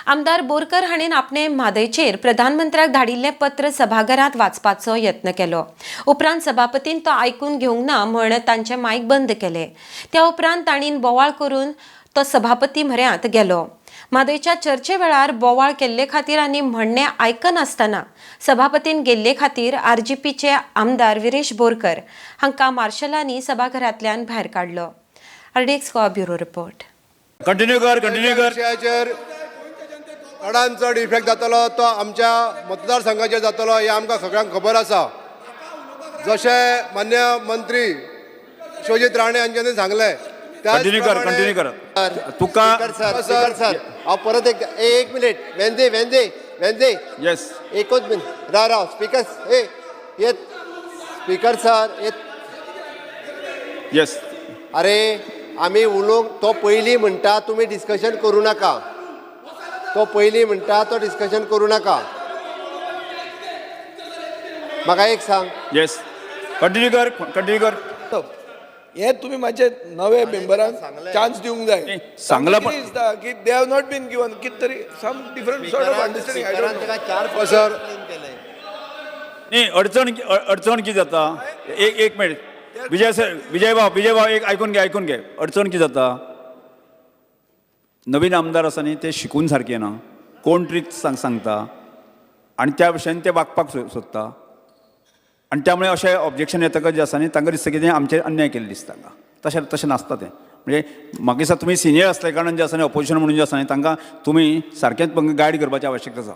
आमदार बोरकर हांणी आपणे म्हादयचेर प्रधानमंत्र्याक धाडिल्लें पत्र सभाघरांत वाचपाचो यत्न केलो. उपरांत सभापतीन तो आयकून घेवंक ना म्हण तांचे मायक बंद केले. त्या उपरांत तांणी बोवाळ करून तो सभापती म्हऱ्यांत गेलो. म्हादयच्या चर्चे वेळार बोवाळ केल्ले खातीर आनी म्हणणें आयकनासतना सभापतीन गेल्ले खातीर आरजीपीचे आमदार विरेश बोरकर हांकां मार्शलांनी सभाघरांतल्यान भायर काडलो. RDX Goa bureau report. Continue कर, कंटिन्यू कर. विशयाचेर चडान चड इफेक्ट जातलो तो आमच्या मतदारसंघाचेर जातलो हें आमकां सगळ्यांक खबर आसा. जशें मान्य मंत्री विश्वजीत राणे हांच्यांनी सांगलें, कंटिन्यू कर, कंटिन्यू कर तुका. स्पीकर सर, स्पीकर सर, हांव परत एक एक मिनिट. वेंजे, वेंजे, वेंजे. येस. एकूच मिनिट, राव राव. स्पीकर ए येत, स्पीकर सर येत. येस. अरे, आमी उलोवंक तो पयलीं म्हणटा, तुमी डिस्कशन करूं नाका. तो पयलीं म्हणटा, तो डिस्कशन करूं नाका. म्हाका एक सांग. येस, कंटिन्यू कर, कंटिन्यू कर. हे तुमी मातशे नवे मेंबरांक चान्स दिवंक जाय. नाही, सांगला पण- कितें दिसता की they have not been given कितें तरी some different sort of understanding, I स्पिकरान don't. ताका चार हो, सर. एक्सप्लेन केलें. नाही, अडचण अडचण कितें जाता, एक एक मिनिट विजय सर, विजय भाव, विजय भाव, एक आयकून घे, आयकून घे. अडचण कितें जाता, नवीन आमदार आसा न्ही, ते शिकून सारके ना. कोण ट्रीक सांगता आनी त्या भशेन ते वागपाक सोदता आनी त्यामुळे अशें ऑब्जेक्शन येतकच जें आसा न्ही, तांकां दिसता कितें आमचेर अन्याय केल्लो दिसता तांकां. तशें तशें नासता तें. म्हणजे म्हाका दिसता तुमी सिनियर आसल्या कारणान जें आसा न्ही, ऑपोजिशन म्हणून जें आसा न्ही, तांकां तुमी सारकेंच गायड करपाची आवश्यकता आसा.